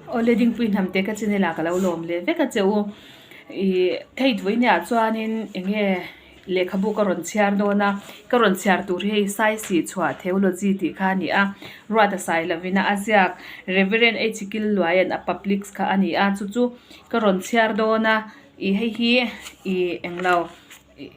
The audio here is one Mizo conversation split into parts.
Awle Dingpui Hnamte ka channel ah ka lo lawm leh vek a che u. Ih thei vawinia chuanin eng nge lehkhabu ka rawn chhiar dawn a, ka rawn chhiar tur hi hei Saisih chhuah Theology tih kha a ni a, Ruata Sailovina a ziak Reverend H Killuaia'n a publish kha a ni a, chu chu ka rawn chhiar dawn a, ih hei hi ih englo ih.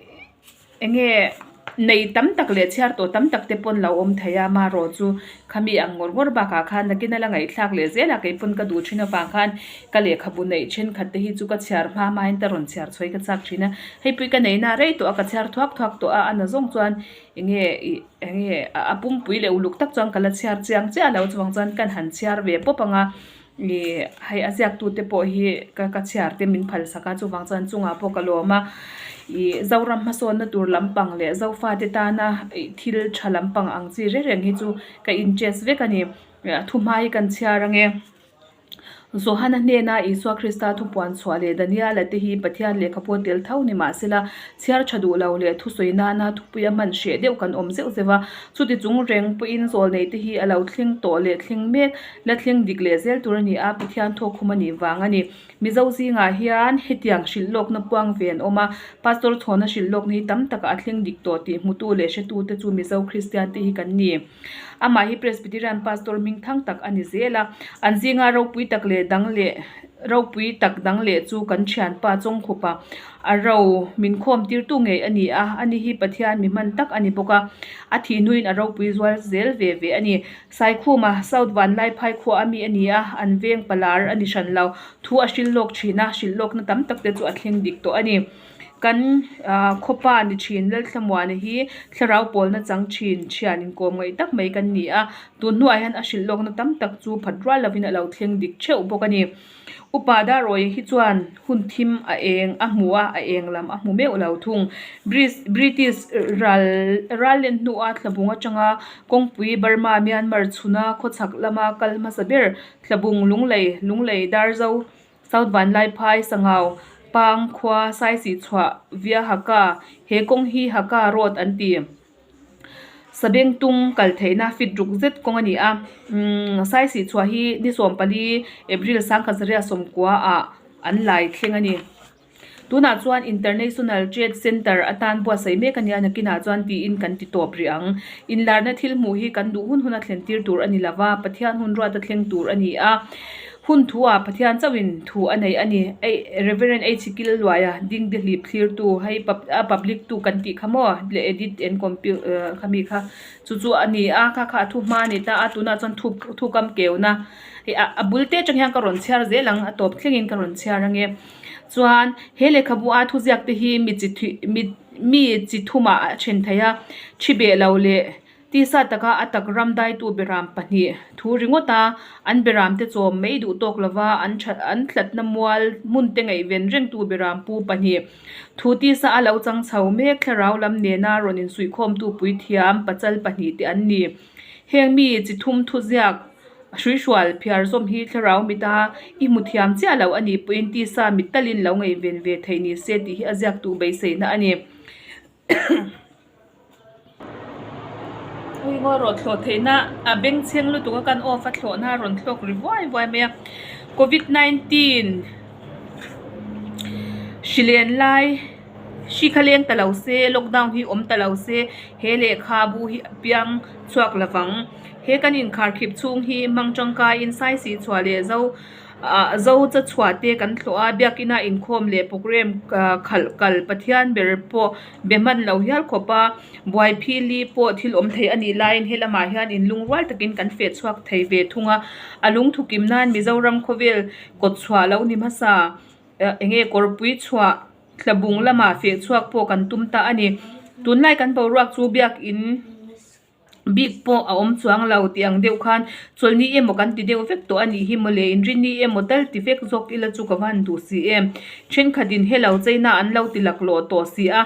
Eng nge nei tam tak leh chhiar tawh tam tak te pawn lo awm thei a, marawh chu khami ang ngawr ngawr bakah khan nakin a la ngaihthlak leh zel a, kei pawn ka duh thin avang khan ka lehkhabu neih thenkhat te hi chu ka chhiar hma hmain ka rawn chhiar chhuai ka chak thin a, hei pui ka neihna rei tawh a, ka chhiar thuak thuak tawh a, a na zawng chuan eng nge ih eng nge a pumpui leh uluk tak chuan ka la chhiar chiang chiah lo chuvang chuan kan han chhiar ve pawp ang a. Ih hei a ziaktute pawh hi ka ka chhiar te min phal sak a chuvang chuan chungah pawh ka lawm a ih Zoram hmasawnna tur lampang leh Zofate tana ih thil tha lampang ang chi reng reng hi chu ka interest vek a ni thuhma hi kan chhiar ange Johana hnena Isua Krista thupuan chhuah leh Daniela te hi Pathian lehkha pawh tel tho ni mahsela chhiar tha duh lo leh thusawi nana thupuia hman hreh deuh kan awm zeuh zeuh a chuti chung reng pawhin zawlnei te hi a lo thleng tawh leh thleng mek La thleng dik leh zel tur a ni a, Pathian thawkkhum a nih vang a ni. Mizo zingah hian hetiang hrilh lawkna puang ve an awm a, Pastor Chhawna hrilh lawkna hi tam takah a thleng dik tawh tih hmutu leh hretu te chu Mizo Kristian te hi kan ni. Amah hi Presbyterian Pastor hming thang tak a ni zel a, an zinga ropui tak leh dang leh ropui tak dang leh chu kan thianpa Chawngkhupa a ro min khawm tirtu ngei a ni a, ani hi Pathian mi hman tak a ni bawk a, a thih hnuin a ropui zual zel ve ve a ni. Saikhuma, South Vanlaiphai khua a mi a ni a, an veng palar a ni hran lo. Thu a hrilh lawk thin a, hrilh lawkna tam tak te chu a thleng dik tawh a ni. Kan khawpa ni thin Lalthlamuana hi thlarau pawlna chang thin thian inkawm ngaih tak mai kan ni a, tun hnuah hian a hrilh lawkna tam tak chu phat rual lovin a lo thleng dik theuh bawk a ni. Upa Darawi hi chuan hun thim a eng a hmu a, a eng lam a hmu meuh lo thung. British ral ral len hnua Thlabung atanga kawngpui Burma Myanmar chhuna khawchhak lama kal hmasa ber Thlabung Lunglei Lunglei Darzo South Vanlaiphai Sangau Pang khua Saisih chhuah via Haka he kawng hi Haka Road an ti. Sabengtung kal theihna fit ruk zet kawng a ni a, umm Saisih chhuah hi ni 14 April 1990 ah an lai thleng a ni. Tunah chuan International Trade Centre atan buatsaih mek a nia nakinah chuan tiin kan ti tawp rih ang. Inlarna thil hmuh hi kan duh hun hun a thlen tir tur a ni lova, Pathian hun ruat a thleng tur a ni a. Hun thu ah Pathian chauhin thu a nei a ni. Rev. H. Killuaia dingdihlip thlirtu hei a public tu kan tih kha maw leh edit and compu kha mi kha chu chu a ni a kha kha a thu hma a ni ta a tunah chuan thu thu kam keuna hei a bul te atang hian ka rawn chhiar zel ang a tawp thlengin ka rawn chhiar ange chuan he lehkhabu a thuziak te hi mi chi mi mi chi thumah a then thei a thi beh lo leh Tisa taka a tak ram daitu beram pahnih thu ringawt a, an beram te chawm mai duh tawk lova an that an tlatna mual hmun te ngaihven rengtu beram pu pahnih thu tisa a lo chang chho mek thlarau lam nena rawn insuihkhawmtu puithiam pachal pahnih te an ni. Heng mi chi thum thuziak hruihrual phiar zawm hi thlarau mita i hmu thiam chiah lo a nih pawhin tisa mit talin lo ngaihven ve theih ni se tih hi a ziaktu beiseina a ni. Ui ngaw rawh thlawh theihna a bengchheng lutuk a kan off a thlawhna a rawn thlawk ri vuai vuai mai a covid 19 hri len lai hri kha leng ta lo se lockdown hi awm ta lo se he lehkhabu hi a piang chhuak lovang he kan inkharkhip chhung hi hmang tangkaiin saisih chhuah leh zo. Ah zo cha chhuah te kan thlawh a biakina inkhawm leh program khalh kal Pathian ber pawh be hman lo hial khawp a buai phili pawh thil awm thei a nih laiin he lamah hian in lungrual takin kan feh chhuak thei ve thung a a lungthu kim nan Mizoram khawvel kawt chhuah lo ni hmasa eng nge kawrpui chhuah tlabung lamah feh chhuak pawh kan tum ta a ni tunlai kan boruak chu biakin. bik pawh a awm chuang lo tih ang deuh khan chawlhni emaw kan ti deuh vek tawh a nih hi mawle inrinni emaw tal ti vek zawk ila chu ka va han duh si em thenkhat in hello china an lo ti laklawh tawh si a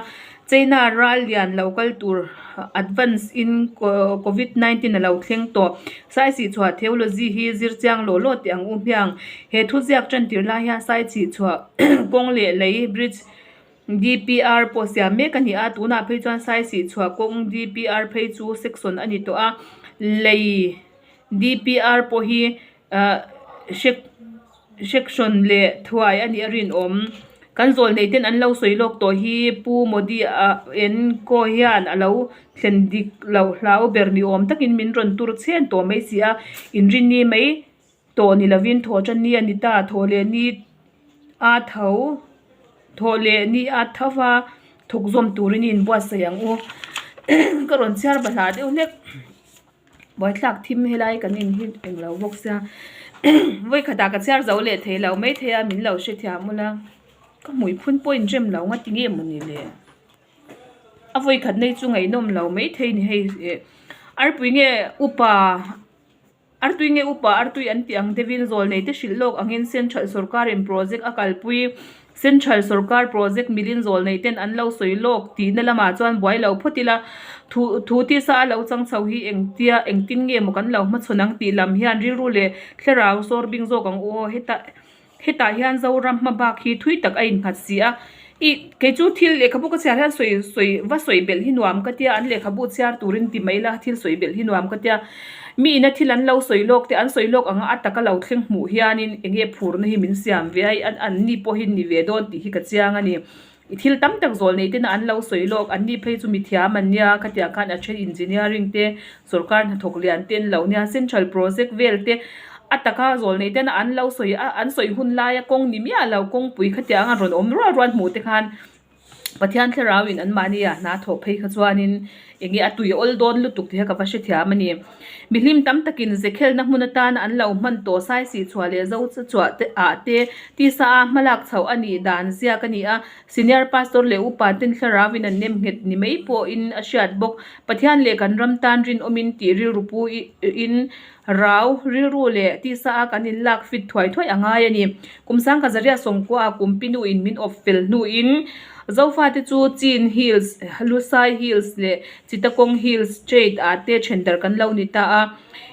china ral lian lo kal tur advance in covid 19 a lo thleng tawh saisih chhuah theology hi zir chiang lawh lawh tih ang u hmiang he thuziak tan tir lai hian saisih chhuah kawng leh lei bridge DPR pawh siam mek a ni a, tunah phei chuan Saisih chhuah kawng DPR phei chu section a ni tawh a, lei DPR pawh hi ahh hrek. Section leh thuai a nih a rinawm. Kan zawlnei ten an lo sawi lawk tawh hi Pu Modi a en kaw hian a lo thlen dik loh hlau ber ni awm takin min rawn tur chhen tawh mai si a, inrinni mai tawh ni lovin thaw tan ni a ni ta, thaw leh ni a tho thaw leh ni a tho va thawk zawm turin i inbuatsaih ang u. Ka rawn chhiar bahlah deuh hlek. Buaithlak thim helai kan in hi englo bawk sia vawikhatah ka chhiar zo leh thei lo maithei a min lo hrethiam ula ka hmui phun pawh in rem lo nga tinge mawni le a vawikhat nei chu ngaihnawm lo maithei ni hei eh arpui nge upa artui nge upa artui an tih ang deuhin zawlnei te hrilh lawk angin central sorkar in project a kalpui Central sorkar project milin zawlnei ten an lo sawi lawk tihna lamah chuan buai lo phawt ila, thu thu tisa a lo chang chho hi engtia engtin nge maw kan lo hmachhawn ang tih lam hian rilru leh thlarau sawr bing zawk ang u aw heta hetah hian Zoram hma bak hi thui tak a innghat si a, ih kei chu thil lehkhabu ka chhiar hian sawi sawi va sawi belh hi nuam ka tia an lehkhabu chhiar turin ti mai ila thil sawi belh hi nuam ka tia. Mi ina thil an lo sawi lawk te, an sawi lawk anga a taka lo thleng hmuh hianin eng nge phurna hi min siam ve a, an an ni pawh hi ni ve dawn tih hi ka chiang a ni. I thil tam tak zawl nei tena an lo sawi lawk, an ni phei chu mi thiam an nia, khatiang khan a then engineering te, sorkar hnathawk lian te an lo nia, central project vel te a taka zawl nei tena an lo sawi a, an sawi hun laia kawng ni miah lo kawngpui khatiang a rawn awm rual rual hmuh te khan Pathian thlarauin anmahni ah hna thawh phei kha chuanin eng nge a tui awl dawn lutuk tih kha ka va hrethiam a ni. Mihlim tam takin zekhelna hmun atana an lo hman tawh saisih chhuah leh zo chhuah te ah te tisa a hmalak chhoh a nih dan ziak a ni a, Senior Pastor leh upa ten thlarauin an nem nghet ni mai pawhin a hriat bawk. Pathian leh kan ram tan rinawmin tih rilru pu in Rau, rilru leh tisa a kan inlak fit thuai thuai a ngai a ni. Kum sangkhat zaria sawmkua a kum pinu in min awp fel hnuin Zofate chu Chin Hills, Lusai Hills leh Chittagong Hills Trade ah te thendar kan lo ni ta a.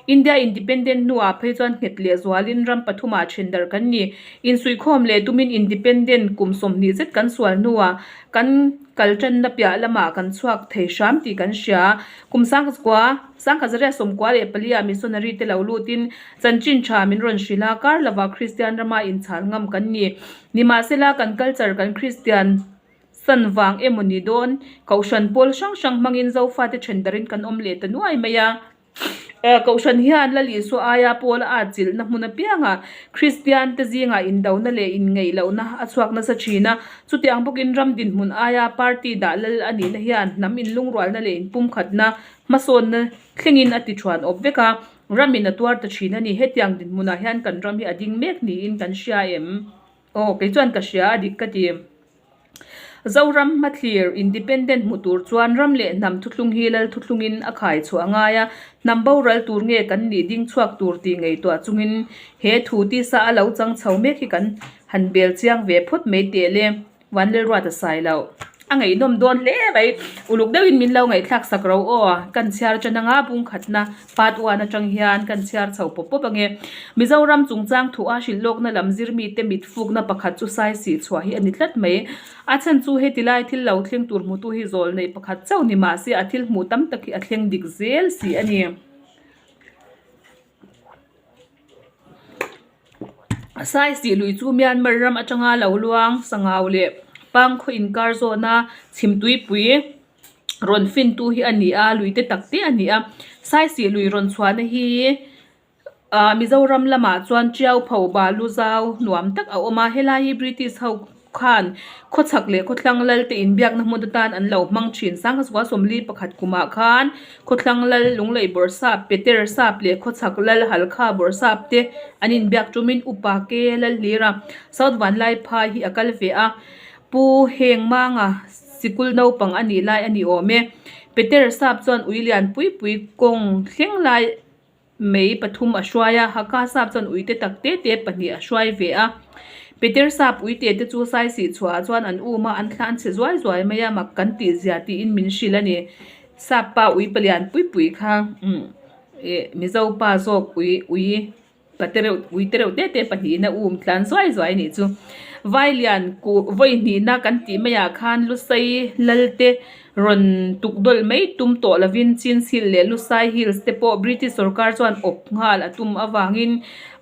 India Independent hnuah phei chuan nghet leh zualin ram pathumah thendar kan ni. Insuihkhawm leh tumin Independent kum 20 zet kan sual hnuah kan kal tanna piah lamah kan chhuak thei hram tih kan hria. Kum sangkhat Sangkhat zaria 14 ah missionary te lo lutin chanchin tha min rawn hrilh a, kar lova Kristian rama inchhal ngam kan ni. Nimahsela kan culture kan Kristian san vang emaw ni dawn Kohhran pawl hrang hrang hmangin Zofate then darin kan awm leh ta nuai mai a. Kohhran hian Lal Isua aia pawl a atchilhna hmun apiangah Kristian te zingah indona leh inngeihlohna a chhuak nasa thin a, chutiang bawkin ram dinhmun aia party dah lal a nihna hian hnam inlungrualna leh inpumkhatna Hmasawnna thlengin a ti thuan awp vek a, ramin a tuar ta thin a ni. Hetiang dinhmunah hian kan ram hi a ding mek niin kan hria em? Aw, kei chuan ka hria a dik ka ti. Zoram hmathlir, independent, hmu tur chuan ram leh hnam thuthlung hi lal thuthlungin a khai chhuah a ngai a, hnam boral tur nge kan nih ding chhuak tur tih ngaihtuah chungin he thu tisa a lo chang chho mek hi kan han bel chiang ve phawt mai teh le. Vanlelruat a sai loh. A ngaihnawm dawn hle mai. Uluk deuhin min lo ngaihthlak sak ro aw. Kan chhiar tan anga bungkhatna part one atang hian kan chhiar chho pawp pawp ange. Mizoram chungchang thu a hrilh lawkna lam zirmite mit fukna pakhat chu sai sih chhuah hi a ni tlat mai. A chhan chu heti lai thil lo thleng tur hmutu hi zawl neih pakhat chauh ni mahse a thil hmuh tam tak hi a thleng dik zel si a ni. Saisih lui chu Myanmar ram atanga lo luang Sangau leh Pangkhaw inkar zawna chhimtuipui rawn fintu hi a ni a, lui te tak te a ni a. Saisih lui rawn chhuahna hi ah Mizoram lamah chuan Tiaupho Balu zau nuam tak a awm a, helai hi British ho khan khawchhak leh khawthlang lal te inbiakna hmun atan an lo hmang thin. Sangkhat 41 kumah khan khawthlang lal Lunglei Bawrhsap, Peter Sap leh khawchhak lal Halkha Bawrhsap te an inbiak tumin Upa Ke Lalhlira South Vanlaiphai hi a kal ve a, Pu Hengmanga sikul naupang a nih lai a ni awm e. Peter Sap chuan ui lian pui pui kawng thleng lai Mei pathum a hruai a, Hakha sap chuan uite tak te te pahnih a hruai ve a. Peter sap uite te chu saisih chhuahah chuan an um a, an thla an chhe zuai zuai mai a, mak kan tih zia tiin min hrilh a ni. Sap pa ui palian pui pui kha umm eh Mizo pa zawk ui ui. pate reuh ui te reuh te te pahnihin a um tlan zuai zuai a nih chu. Vailian kuh vawi hnihna kan tih maiah khan Lusei lal te rawn tuk dawlh mai tum tawh lovin Chinchil leh Lusai Hills te pawh British sorkar chuan awp nghal a tum avangin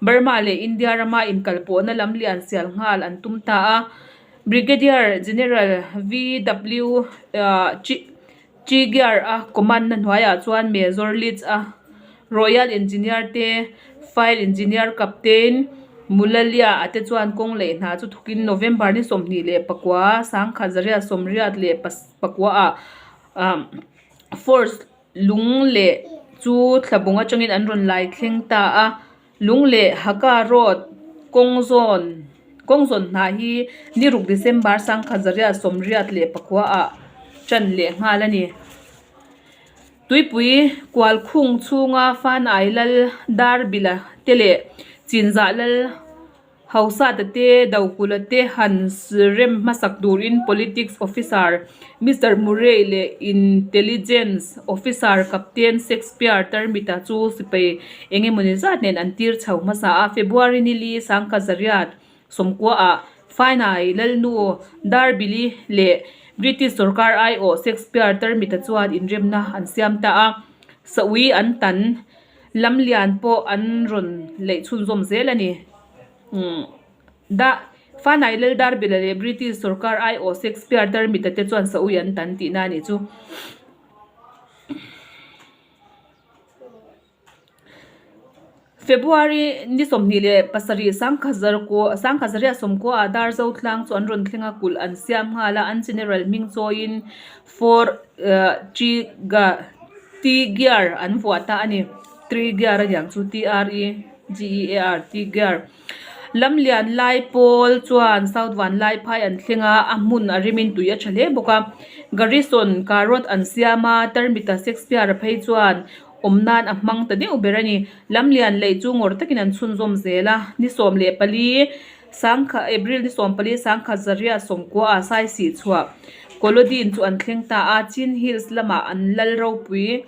Burma leh India rama inkalpawhna lam lian sial nghal an tum ta a. Brigadier General VW Chigiar a command na hnuaiah chuan Major Leeds a Royal Engineer te File Engineer Captain Mulalia a te chuan kawng leh hna chu thukin November ni 29 1984 ah Force lung leh chu thlabung atangin an rawn lai thleng ta a. Lung leh Haka Road kawng zawn kawng zawn hna hi ni ruk December 1984 ah tan leh nghal a ni. Tuipui kual khung chhunga Fanai Lal Darbila te leh Chinzah Lal Hausata te Dokula te han rem hmasak turin Politics Officer Mister Murray leh Intelligence Officer Captain Shakespeare Tarmita chu sipai eng emawni zat nen an tir chho hmasa a. February ni li 1990 ah Fainai Lalnu Darbili leh British sorkar aiawh Shakespeare Tarmita chuan inremna an siam ta a. Saui an tan Lamlian pawh an rawn leih chhunzawm zel a ni. Da Fanai Lal Darbila leh British sorkar aiawh Shakespeare Tarmita te chuan Saui an tan tihna a nih chu. February ni 27 1990 ah Darzo tlang chu an rawn thleng a, kulh an siam nghal a, an general hming chawiin For Tri-ga Ti-gear an vuah ta a ni. Tri-gear a niang chu T-R-E-G-E-A-R Ti-gear. Lamlian lai pawl chuan South Vanlaiphai an thleng a, a hmun a rimin tui a tha hle bawk a. Garrison Carrot an siam a, Tarmita Shakespeare-a phei chuan awm nan a hmang ta deuh ber a ni. Lamlian lei chu ngawr takin an chhunzawm zel a, ni 14 Sangkha April ni 14 1990 ah Saisih chhuah Kolodin chu an thleng ta a, Chin Hills lamah an lal ropui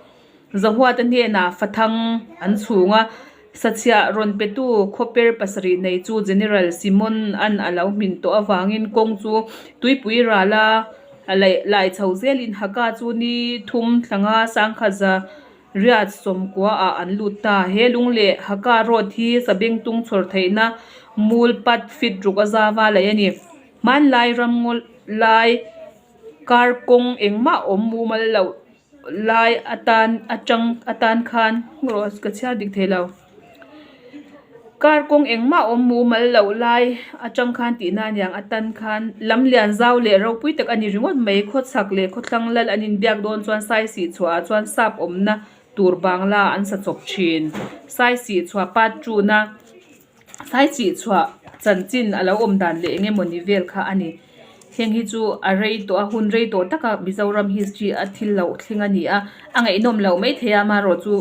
Zahuata hnenah fathang an chhung a, sachhiah rawn petu khawper pasarih nei chu General Simon an a lo hmin tawh avangin kawng chu tuipui rala lai chho zelin Haka chu ni thum thlanga 1990 ah an lut ta. He lung leh Haka Road hi Sabengtung chhawr theihna mul pat fit ruk a zava laih a ni. Hmanlai ramngaw lai kar kawng engmah awm mumal loh lai atan atang atan khan rawh ka chhiar dik thei lo kar kawng engmah awm mumal loh lai atang khan tihna aniang atan khan lam lian zau leh ropui tak a ni ringawt mai khawchhak leh khawthlang lal an inbiak dawn chuan saisih chhuah ah chuan sap awmna tur bangla an sa chawp thin saisih chhuah part two na. Sai chih chhuah chanchin a lo awm dan leh eng emawni vel kha a ni. Heng hi chu a rei tawh a, hun rei tawh taka Mizoram history a thil loh thleng a ni a, a ngaihnawm loh maithei a, amaherawh chu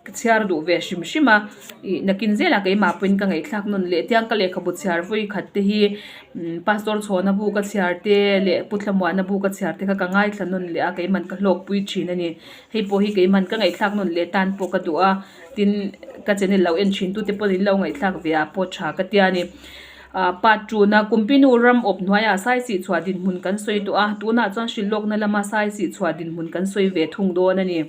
ka chhiar duh ve hrim hrim a, ih nakin zelah keimah pawhin ka ngaihthlak nawn leh tiang ka lehkhabu chhiar vawi khat te hi Pastor Chhawna bu ka chhiar te leh Pu Thlamuana bu ka chhiar te kha ka ngaithla nawn leh a, keiman ka hlawkpui thin a ni. Hei pawh hi keiman ka ngaihthlak nawn leh tan pawh ka duh a. Tin, ka channel lo en thin tute pawhin lo ngaihthlak ve ah pawh tha ka tia ni. Ah part two na Kumpinu ram awp hnuaiah Saisih chhuah dinhmun kan sawi tawh a, tunah chuan hrilhlawkna lama Saisih chhuah dinhmun kan sawi ve thung dawn a ni.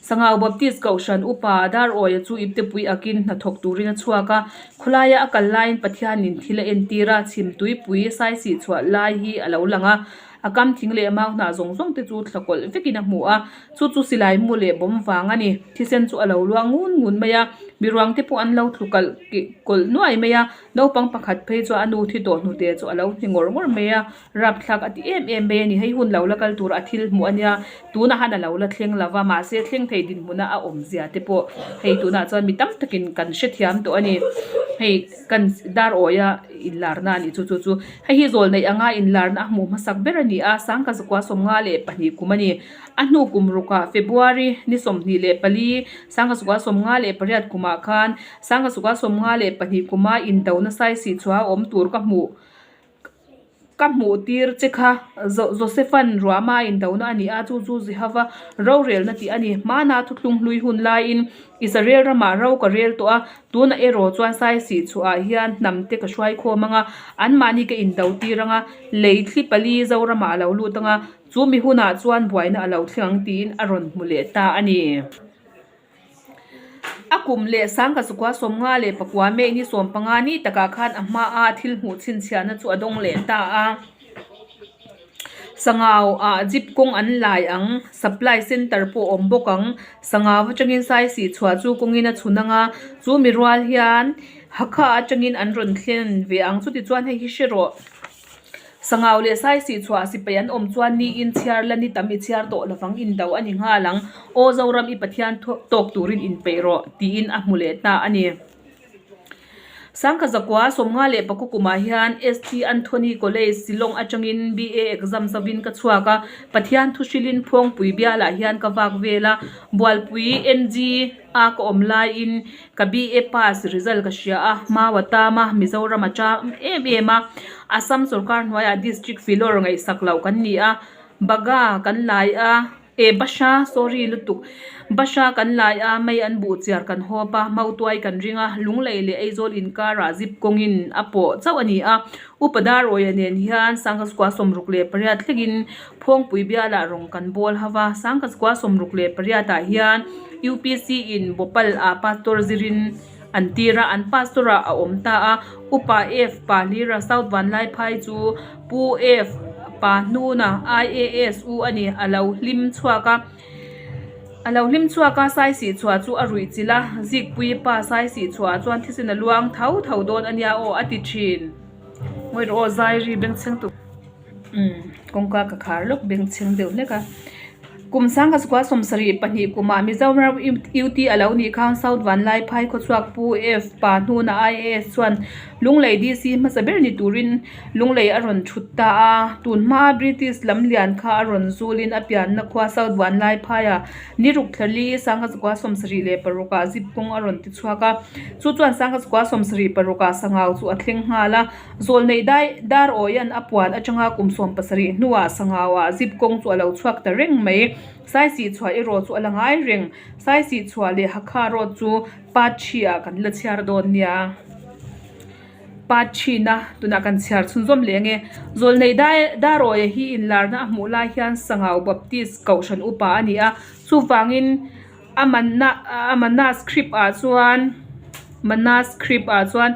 Sangau Baptist Kohhran upa Darawia chu iptepui akin hnathawk turin a chhuak a, khawlaia a kal laiin Pathianin thil a entir a, chhimtuipui Saisih chhuah lai hi a lo lang a, a kam thing leh mau hnah zawng zawng te chu thla kawlh vekin a hmu a. Chu chu silai mu leh bawm vang a ni. Thisen chu a lo luang ngun ngun mai a, miruang te pawh an lo tlu kalh kih kawlh nuai mai a, naupang pakhat phei chuan a nu thi tawh hnute chu a lo hni ngawr ngawr mai a, rapthlak a ti em em mai a ni. Hei hun lo la kal tur a thil hmuh a nia, tunah han a lo la thleng lo va, mahse thleng thei dinhmuna a awm zia te pawh hei tunah chuan mi tam takin kan hrethiam tawh a ni. Hei kan dar awia inlarna a nih chu chu chu hei hi zawl neih anga inlarna a hmuh hmasak ber a ni a, sangkazakua 52 kum a ni. A hnu kum rukah February ni 24, 1958 kumah khan 1952 kuma indona saisih chhuah a awm tur ka hmuh. Ka hmuh tir che kha Josephan ruahma indona a ni a, chu chu Jehova rorelna tih a ni. Hmana thuthlung hlui hun laiin Israel ramah ro ka rel tawh a, tunah erawh chuan Saisih chhuahah hian hnam te ka hruai khawm ang a, anmahni ka indo tir ang a, lei thli pali Zoramah a lo lut ang a, chu mi hunah chuan buaina a lo thleng ang tiin a rawn hmu leh ta a ni. A kum leh sangka chukua 54 May ni 15 ni takah khan a hmaa thil hmuh chhinchhiahna chu a dawng leh ta a. Sangau ah jeep kawng an lai ang, supply centre pawh a awm bawk ang. Sangau atangin saisih chhuah chu kawngin a chhun ang a, chu mi rual hian Hakha atangin an rawn thlen ve ang. Chutichuan hei hi hre rawh. Sangau leh saisih chhuah sipai an awm chuan niin chhiar la ni tam i chhiar tawh lovang indo a ni nghal ang. Aw Zoram i Pathian tawk turin inpeih rawh tiin a hmu leh ta a ni. Sangkha zakua 54 kumah hian ST Anthony College, Shillong atangin BA exam zovin ka chhuak a, Pathian thu hrilhin Phawngpui bialah hian ka vak vel a, Bualpui NG a ka awm laiin ka BA pass result ka hria a, Mau a tam a, Mizoram a cham em em a, Assam sorkar hnuaiah District Filawr ngaihsak loh kan ni a, Baga kan lai a. E Basha, sorry lutuk. Basha kan lai a, mei an buh chiar kan hawp a, mautuai kan ring a, Lunglei leh Aizawl inkarah zip kawngin a pawh chauh a ni a. Upa Darrawia nen hian Sangkazkua 68 thlengin Phawngpui bialah rawng kan bawl ho va, Sangkazkua 68 ah hian UPC in Bhopal ah Pastor zirin an tir a, an Pastor ah a awm ta a. Upa F Pahlira South Vanlaiphai chu Pu F Pa hnuna IAS u a ni, a lo hlim chhuak a. A lo hlim chhuak a, Saisih chhuah chu a ruih chilh a, Zikpuii pa Saisih chhuah chuan thisen a luang tho tho dawn a nia aw a ti thin. Ngawi rawh aw, zai ri bengchheng tuk. Umm, kawngka ka khar lawk bengchheng deuh hlek a. Kum sangha chukua 72 kumah Mizoram UT a lo nih khan South Vanlaiphai khawchhuak Pu F Pa hnuna IAS chuan Lunglei DC hmasa ber ni turin Lunglei a rawn thut ta a. Tun hmaa British lam lian kha a rawn zulin a pianna khua South Vanlaiphaiah ni ruk thlali sangha chukua 76 ah zip kawng a rawn ti chhuak a. Chu chuan sangha chukua 76 ah Sangau chu a thleng nghal a. Zawlneih dai dar awian a puan atanga kum 70 hnuah Sangauah zip kawng chu a lo chhuak ta reng mai. Saisih chhuah erawh chu a la ngai reng. Saisih chhuah leh Hakha road chu part thi ah kan la chhiar dawn nia. Part thi na tunah kan chhiar chhunzawm leh ange. Zawlneih dai dar awia hi inlarna a hmuh lai hian Sangau Baptist Kohhran upa a ni a. Chuvangin A manna a manna script ah chuan manna script ah chuan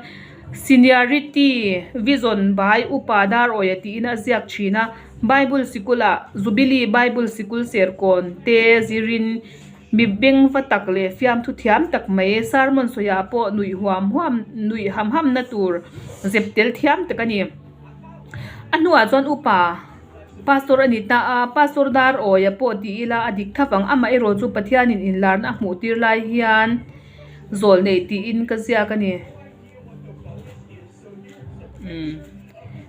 seniority vision by upa dar awia tiin a ziak thin a bible sikul ah jubilee bible sikul serkawn te zirin mi beng va tak leh fiamthu thiam tak mai sermon sawi ah pawh nuih huam huam nuih ham ham na tur zep tel thiam tak a ni a hnuah chuan upa. Pastor a ni ta a, Pastor dar awia pawh ti ila a dik thap ang, amah erawh chu Pathianin inlarna a hmuh tir lai hian zawl nei tiin ka ziak a ni. Umm.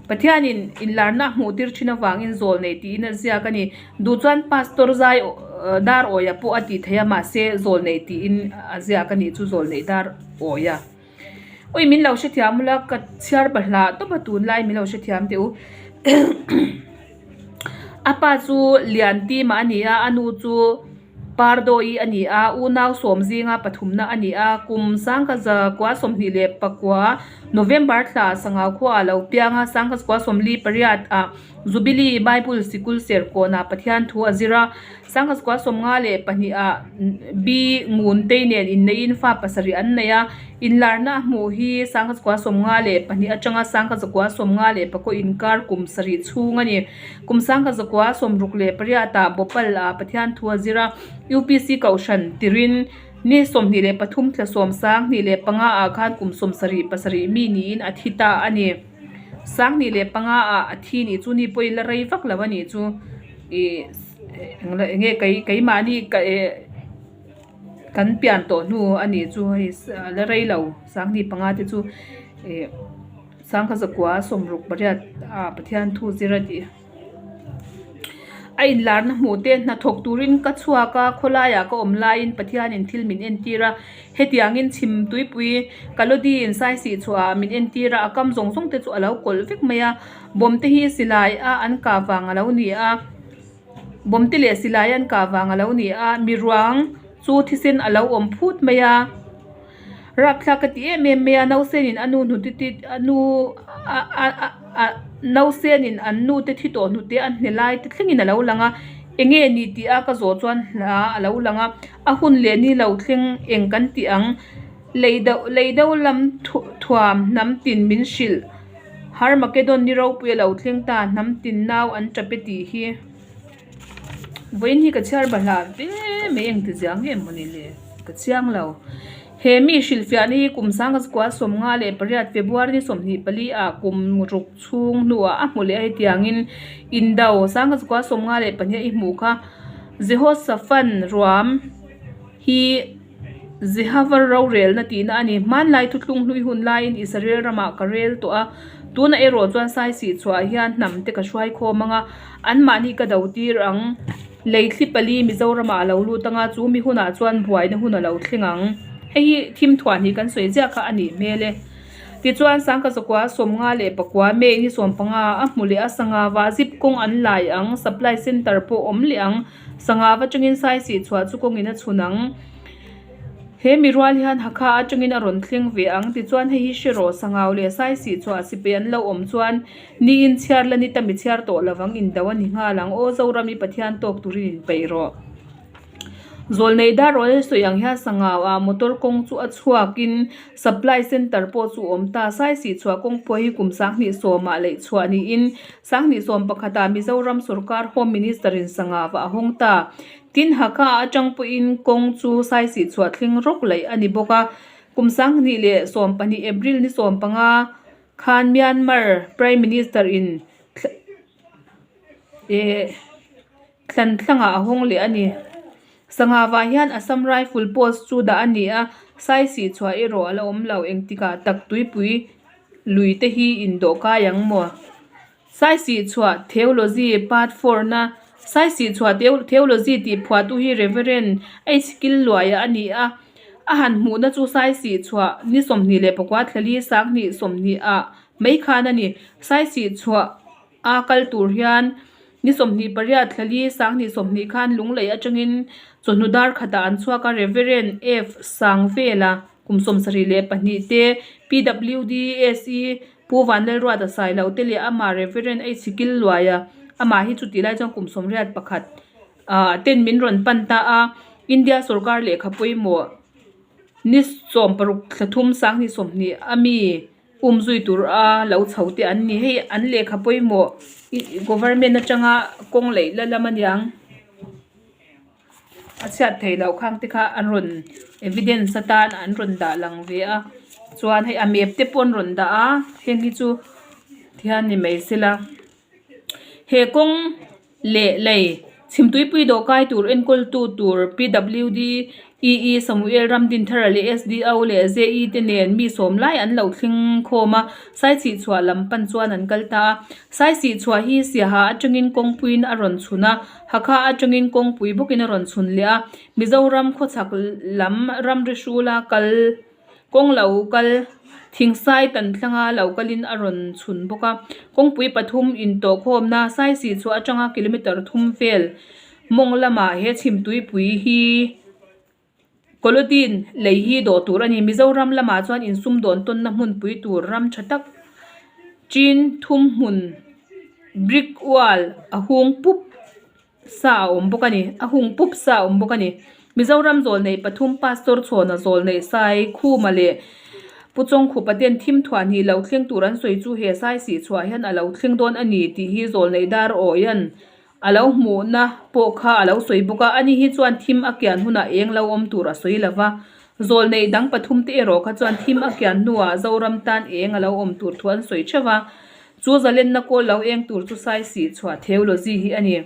Pathianin inlarna a hmuh tir thin avangin zawl nei tiin a ziak a ni. Duh chuan Pastor zai dar awia pawh a tih theih a, mahse zawl nei tiin a ziak a nih chu zawl nei dar awia. Ui min lo hrethiam ula ka chhiar bahlah tawp a tunlai min lo hrethiam teh u a pa chu lian tima a ni a a nu chu pardawi a ni a unau sawm zinga pathumna a ni a kum sangkhat zakua 24 November thla sangau khua a lo piang a sangkhat zakua 48 ah Jubilee Bible sikul serkawnah Pathian thu a zir a. Sangha zakua 52 ah B ngun tei nen inneihin fa pasarih an nei a, inlarna a hmuh hi sangha zakua 52 atanga sangha zakua 54 inkar kum sarih chhung a ni. Kum sangha zakua 68 ah Bhopal ah Pathian thu a zir a, UPC Kohhran tirin ni 23 thla sawm sang hnih leh panga ah khan kum 77 pasarih mi niin a thi ta a ni. Sang hnih leh panga ah a thi nih chu ni pawhin la rei vak lo a nih chu ih. Englo enge kei keimahni ka eh kan pian tawh hnu a nih chu hei la rei lo sanghnih panga te chu ih sangkhat zakua 68 ah Pathian thu zir a tih. A inlarna hmuh te hnathawk turin ka chhuak a, khawlaiah ka awm laiin Pathianin thil min entir a, hetiangin chhim tuipui Kalodiin saisih chhuahah min entir a, a kam zawng zawng te chu a lo kawlh vek mai a, bawm te hi silai a an kah vang a lo ni a, bawm te leh silai an kah vang a lo ni a, miruang chu thisen a lo awm phut mai a. Rapthlak ka ti em em mai a, nausenin a nu hnute ti a nu a a a nausenin an nu te thi tawh hnute a hne lai te thlengin a lo lang a, eng nge ni tih a ka zawh chuan hla a lo lang a, a hun leh ni lo thleng eng kan tih ang, lei do lei do lam thuam hnam tin min hrilh Harmakedon ni ropui a lo thleng ta hnam tin nau an tap e tih hi. Vawiin hi ka chhiar bahlah ve mai engti zia nge mawni le ka chiang lo. He mi hrilhfiahna hi kum sangkazkua 58 February ni 24 ah kum ruk chhung hnuah a hmu leh a hetiangin indo sangkazkua 52 i hmuh kha Jehoshaphat ruam hi Jehovah rorelna tihna a ni. Hmanlai thuthlung hlui hun laiin Israel ramah ka rel tawh a, tunah erawh chuan saisih chhuah hian hnam te ka hruai khawm ang a, anmahni ka do tir ang. Lei thli pali Mizoramah a lo lut ang a, chu mi hunah chuan buaina hun a lo thleng ang. Hei hi thim thuan hi kan sawi ziah kha a nih hmel e. Tichuan Sangkazakua 54 May ni 15 a hmu leh a, sangha vah zip kawng an lai ang, supply centre pawh awm leh ang. Sangha va chungin saisih chhuah chu kawngin a chhun ang. He mi rual hian Hakha atangin a rawn thleng ve ang. Tichuan hei hi hre rawh, Sangau leh saisih chhuah sipai an lo awm chuan ni in chhiar la ni ta mi chhiar tawh lovang indo a ni nghal ang. Aw Zoram i Pathian tawk turin inpeih rawh. Zawlnei dar rawl sawi ang hian Sangau ah motor kawng chu a chhuakin supply centre pawh chu a awm ta. Saisih chhuah kawng pawh hi kum 2010 ah leih chhuah niin 2011 ah Mizoram sorkar Home Minister in Sangau ah a hawng ta. Tin, Hakha atang pawhin kawng chu saisih chhuah thleng rawk laih a ni bawk a. Kum 2012 April ni 15 khan Myanmar Prime Minister in eh Thlan thlangah a hawng leh a ni. Sangha vah hian Assam Rifle post chu dah a ni a, saisih chhuah erawh a la awm lo. Engtikah tak tuipui lui te hi indawh kai ang maw? Saisih chhuah Theology Part Four-na Saisih chhuah Theology tih phuahtu hi Reverend H. Killuaia a ni a. A han hmuhna chu saisih chhuah ni 24 thlali sanghnih 20 ah mai khan a ni. Saisih chhuah a kal tur hian ni 28 thlali sanghnih 20 khan Lunglei atangin chawhnu dar khatah an chhuak a, Reverend F Sangvela kum 72 te, PWDSE Pu Vanlalruata Sailo te leh amah Reverend H Killuaia amah hi chutih lai chuan kum 81 ah ten min rawn pan ta a, India sorkar lehkha pawimawh ni 16 thla thum sanghnih 20 a mi Um zui tur a lo chho te an ni. Hei an lehkha pawimawh government atanga kawng leih la lam aniang a chhiat theih loh khang te kha an rawn evidence atan an rawn dah lang ve a chuan hei a map te pawh an rawn dah a heng hi chu thian ni mai sela he kawng leh lei chhimtuipui dawhkai tur enkawltu tur PWD EE Samuel Ramdinthara leh SDO leh JE te nen mi sawm lai an lo thleng khawm a, Saisihchhuah lam pan chuan an kal ta a. Saisihchhuah hi Siaha atangin kawngpuiin a rawn chhun a, Hakha atangin kawngpui bawkin a rawn chhun leh a, Mizoram khawchhak lam ramri hrula kal Kawng lo kal, Thingsai tan thlanga lo kalin a rawn chhun bawk a. Kawngpui pathum intawhkhawmna Saisih chhuah atanga kilometre thum vel mawng lamah he chhimtuipui hi Kolodin lei hi dawh tur a ni. Mizoram lamah chuan insumdawn tawnna hmunpui tur ram tha tak chin thum hmun brick wall a hung pup. sa a awm bawk a ni a hung pup sa a awm bawk a ni Mizoram zawlneih pathum pastor chhawna zawlneih sai khuma leh Pu Chawngkhupa ten thim thuah hnih lo thleng tur an sawi chu he sai sih chhuah hian a lo thleng dawn a ni tih hi zawlneih dar awian a lo hmuhna pawh kha a lo sawi bawk a ani hi chuan thim a kian hunah eng lo awm tur a sawi lova zawlneih dang pathum te erawh kha chuan thim a kian hnuah Zoram tan eng a lo awm tur thu an sawi theuh a. Chu zalenna kawl lo eng tur chu saisih chhuah theology hi a ni.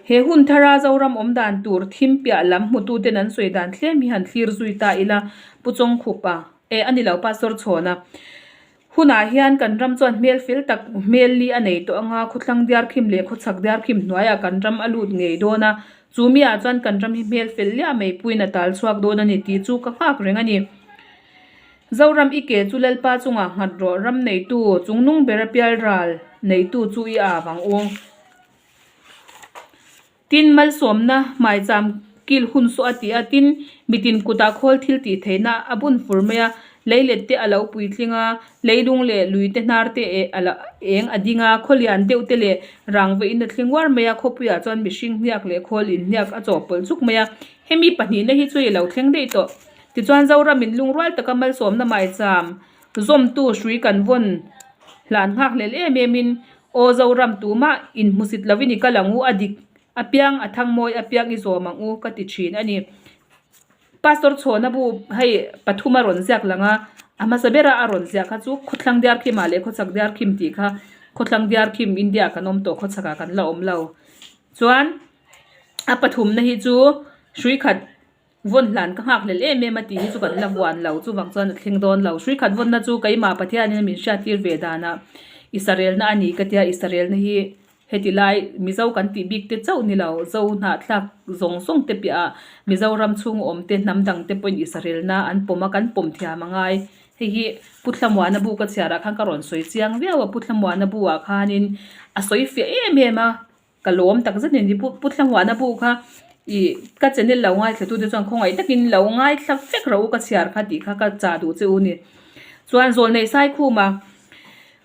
He hun thara Zoram awm dan tur thim piah lam hmututen an sawi dan thlem hi han thlir zui ta ila, Pu Chawngkhupa, eh a ni lo Pastor Chhawna. Hunah hian kan ram chuan hmel fel tak hmel li a nei tawh anga khawthlang diarkhim leh khawchhak diarkhim hnuaiah kan ram a lut ngei dawn a, chu miah chuan kan ram hi hmel fel liah mai puiin a tal chhuak dawn a ni tih chu ka nghak reng a ni. Zoram i ke chu Lalpa chungah nghat rawh, ram neitu chungnung bera pialral neitu chu i av ang u. Tin, malsawmna hmaicham kil hun saw a ti a, tin, mitin kutah khawl thil tih theihna a bun fur mai a, leilet te a lo puitling a, leilung leh lui te hnar te a lo eng a ding a, khawlian deuh te leh rangva in a thling uar mai a, khawpuiah chuan mihring hniak leh khawl inhniak a chawhpawlh chuk mai a, hemi pahnihna hi chu i lo thleng daih tawh. Tichuan, Zoramin lungrual taka malsawmna hmaicham zawmtu hrui kan vawn hlan nghak hlel em em in, Aw Zoram tumah inhmusit lovin i kal ang u, a dik apiang a thang mawi apiang i zawm ang u ka ti thin a ni. Pastor Chhawna bu hei pathum a rawn ziak lang a, a hmasa bera a rawn ziah kha chu Khawthlang Diarkhimah leh Khawchhak Diarkhim tih kha Khawthlang Diarkhim India kan awm tawh khawchhakah kan la awm lo. Chuan a pathumna hi chu hrui khat Vawn hlan ka nghak hlel em em a tih hi chu kan la vuan lo, chuvang chuan a thleng dawn lo. Hrui khat vawnna chu keimah Pathianin a min hriattir ve danah Israelna a ni ka tia, Israelna hi heti lai Mizo kan tih bik te chauh ni lo, Zo hnahthlak zawng zawng te piahah Mizoram chhung awm te hnam dang te pawhin Israelna an pawm a, kan pawm thiam a ngai. Hei hi Pu Thlamuana bu ka chhiarah khan ka rawn sawi chiang viau a, Pu Thlamuana bu ah khanin a sawi fiah em em a. Ka lawm tak zet in pu pu Thlamuana bu kha ih ka channel lo ngaithla tu te chuan khawngaih takin lo ngaithla vek rawh u ka chhiar kha tih kha ka chah duh che u ni. Chuan Zawlneih Saikhuma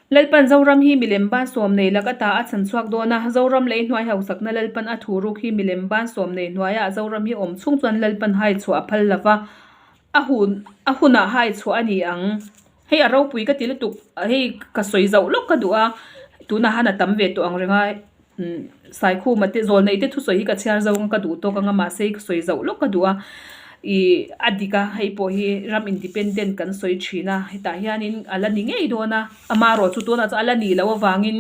Lalpan Zoram hi milem ban sawm nei lak ata a chhan chhuak dawn a, Zoram lei hnuai hausakna Lalpan a thu ruk hi milem ban sawm nei hnuaiah Zoram hi awm chhung chuan Lalpan hai chhuah a phal lova a hun a hunah hai chhuah a ni ang. Hei a ropui ka ti lutuk hei ka sawi zauh lawk ka duh a tunah han a tam ve tawh ang reng a umm Saikhuma te zawlneih te thusawi hi ka chhiar zawng a ka duh tawk ang a mahse ka sawi zauh lawk ka duh a ih a dik a hei pawh hi ram independent kan sawi thin a hetah hianin a la ni ngei dawn a amaherawh chu tunah chuan a la nih loh avangin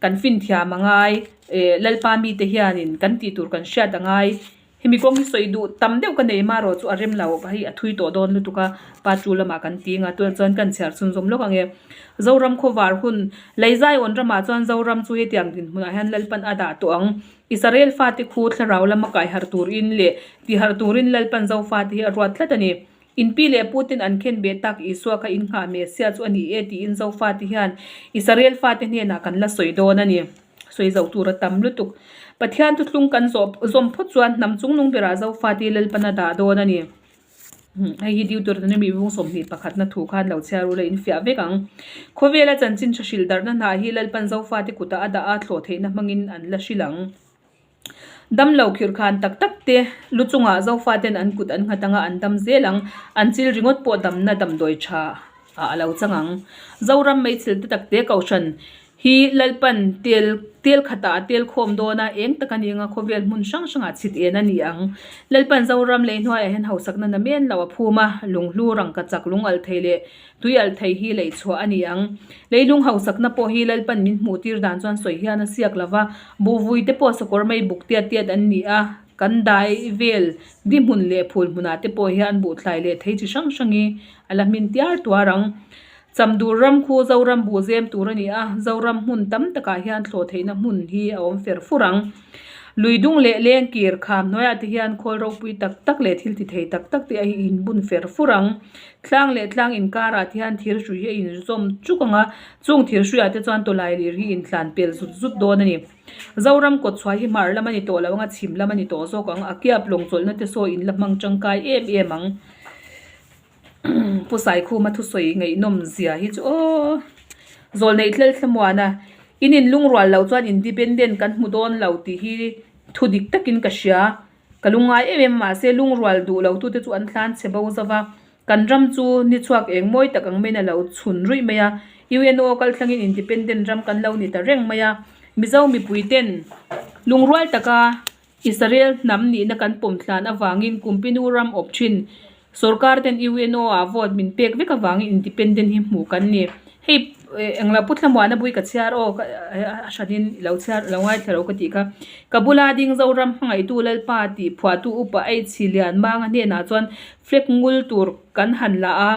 kan finthiam a ngai eh Lalpa mite hianin kan tih tur kan hriat a ngai. Hemi kawng hi sawi duh tam deuh ka nei marawh chu a rem lo hei a thui tawh dawn lutuk a part 2 lamah kan ti anga tunah chuan kan chhiar chhunzawm lawk ang e. Zoram khawvar hun Leizaiawn ramah chuan Zoram chu hetiang dinhmunah hian Lalpan a dah tawh ang. Israel fate khu thlarau lama kai harh turin leh ti harh turin Lalpan Zofate hi a ruat tlat a ni. In pi leh putin an khen beh tak Isua kha in nghah Messiah chu a ni e tiin Zofate hian Israel fate hnenah kan la sawi dawn a ni. Sawi zoh tur a tam lutuk. Pathian thuthlung kan zawh zawm phawt chuan hnam chungnung berah Zofate Lalpan a dah dawn a ni. Hei hi Deuteronomy vung 21 na thu khan lo chhiar ula in fiah vek ang. Khawvela chanchin tha hrilh darhna hnah hi Lalpan Zofate kutah a dah a, thlawh theihna hmangin an la hrilh ang. Damlo khirh khan tak tak te lu chungah Zofaten an kut an nghat anga an dam zel ang. An chil ringawt pawh damna damdawi tha ah a lo chang ang. Zoram meichil te tak te kohhran Hi Lalpan tel tel khatah a tel khawm dawn a, eng tak a ni anga khawvel hmun hrang hrangah chhit en a ni ang. Lalpan Zoram lei hnuaiah hian hausakna na men lo a phum a, lunghlu rangka chak lung alh thei leh tui alh thei hi lei chhuah a ni ang. Leilung hausakna pawh hi Lalpan min hmuh tir dan chuan sawi hian a siak lo va, buhvui te pawh sakawr mai buk tiat tiat an ni a, kan dai vel di hmun leh phul hmunah te pawh hian buhthlai leh thei chi hrang hrang hi a la hmin tiar tuar ang. Chamdur ram khu Zoram buh zem tur a ni a, Zoram hmun tam takah hian thlawh theihna hmun hi a awm fer fur ang. Lui dung leh leng kir kham hnuaiah te hian khawl ropui tak tak leh thil ti thei tak tak te a inbun fer fur ang. Tlang leh tlang inkarah te hian thir hrui hi a inzawm chuk ang a, chung thir hruiah te chuan tawlai lir hi intlan pel zut zut dawn a ni. Zoram kawtchhuah hi hmar lam a ni tawh lo ang a, chhim lam a ni tawh zawk ang. A kiap lawng chawlhna te saw in la hmang tangkai em em ang. Pu Saikhuma thusawi ngaihnawm zia hi chu aw Zawlneih tlel thlamuana in inlungrual loh chuan independent kan hmu dawn lo tih hi thu dik takin ka hria. Ka lungngai em em a mahse lungrual duh lo tute chu an tlan chhe bo zova kan ram chu ni chhuak eng mawi tak ang maiin a lo chhun ruih mai a. UNO kalthlangin independent ram kan lo ni ta reng mai a. Mizo mipui ten lungrual taka Israel hnam nihna kan pawm thlan avangin Kumpinu ram awp thin sorkar ten UNO ah vote min pek vek avangin independent hi hmuh kan ni. Hei englo Pu Thlamuana bui ka chhiar aw a hranin lo chhiar lo ngaithla lo ka tih kha. Ka bula ding Zoram hmangaihtu Lalpa tih phuahtu upa H Lianmanga hnenah chuan flag ngul tur kan han la a.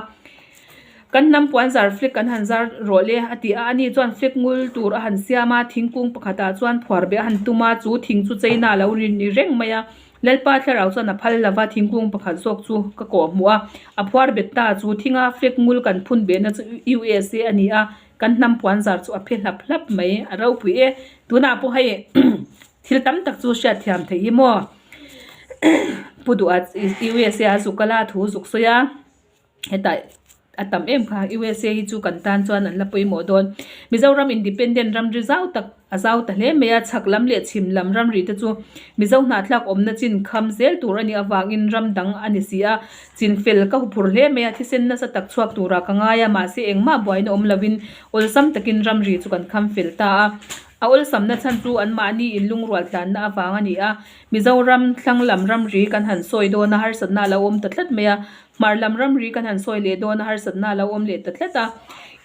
Kan hnam puan zar flag kan han zar rawh le a ti a, ani chuan flag ngul tur a han siam a, thingkung pakhatah chuan phuar beh a han tum a, chu thing chu China a lo ri ni reng mai a, Lalpa thlarau chuan a phal lova thingkung pakhat zawk chu ka kawh hmuh a, a phuar bet ta chu thinga flag ngul kan phun behna chu USA a ni a, kan hnam puan zar chu a phe hlap hlap mai, a ropui e, tunah pawh hei thil tam tak chu hriatthiam theih hi maw Pu Duha USA a zuk kal a thu zuk sawi a. hetah a tam em kha USA hi chu kan tan chuan an la pawimawh dawn Mizoram independent ramri zau tak a zau ta hle mai a chhak lam leh chhim lam ramri te chu Mizo hnahthlak awmna chin kham zel tur a nih avangin ram dang a ni si a chin fel ka huphur hle mai a thisen nasa tak chhuak turah ka ngai a mahse engmah buaina awm lovin awlsam takin ramri chu kan kham fel ta a a awlsamna chhan chu anmahni inlungrual tlanna avang a ni a Mizoram thlang lam ramri kan han sawi dawn a harsatna a lo awm ta tlat mai a. Hmar lam ramri kan han sawi leh dawn a, harsatna a lo awm leh ta tlat a.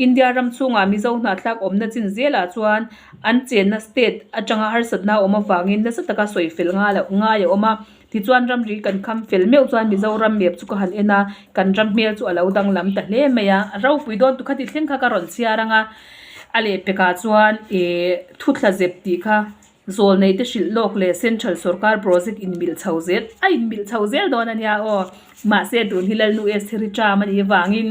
India ram chhungah Mizo hnahthlak awmna chin zelah chuan an chenna state atanga harsatna a awm avangin nasa taka sawi fel ngai a awm a. Tichuan ramri kan kham fel meuh chuan Mizoram map chu ka han en a, kan ram hmel chu a lo danglam ta hle mai a. A ropui dawn tu khati thleng kha ka rawn chhiar ang a, a lehpekah chuan ih thuthla zep tih kha Zawl nei te hrilh lawk leh Central Sorkar project inmilh chho zel a inmilh chho zel dawn a nia aw. Mahse tun hi Lalnu Estheri term a nih avangin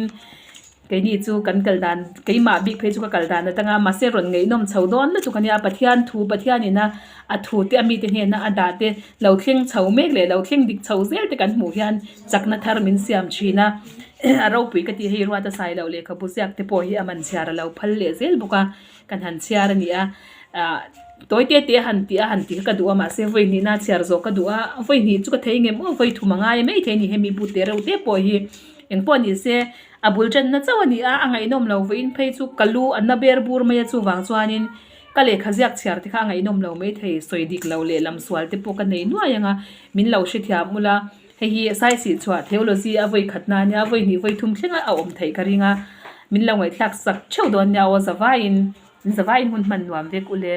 keini chu kan kal dan keimah bik phei chu ka kal dan atanga mahse rawn ngaihnawm chho dawn lutuk a nia. Pathian thu Pathianin a a thu te a mite hnena a dah te lo thleng chho mek leh lo thleng dik chho zel te kan hmuh hian chakna thar min siam thin a. A ropui ka tih hei ruat a sai loh lehkhabu ziak te pawh hi a man chhiar a lo phal leh zel bawk a. Kan han chhiar a ni a, ah tawi te te a han tih a han tih kha ka duh a mahse vawi hnihna chhiar zawh ka duh a, vawi hnih chu ka thei ngem aw vawi thum a ngai mai thei a ni hemi bu te reuh te pawh hi engpawh ni se a bul tanna chauh a ni a, a ngaihnawm lo vawiin phei chu ka lu a na ber bur mai a chuvang chuanin ka lehkha ziak chhiar te kha a ngaihnawm lo mai thei sawi dik lo leh lam sual te pawh ka nei nuai ang a min lo hrethiam ula hei hi saisih chhuah theology a vawi khat na a nia vawi hnih vawi thum thleng a awm theih ka ring a min lo ngaihthlak sak theuh dawn nia aw zavaiin zavaiin hun hman nuam vek ule.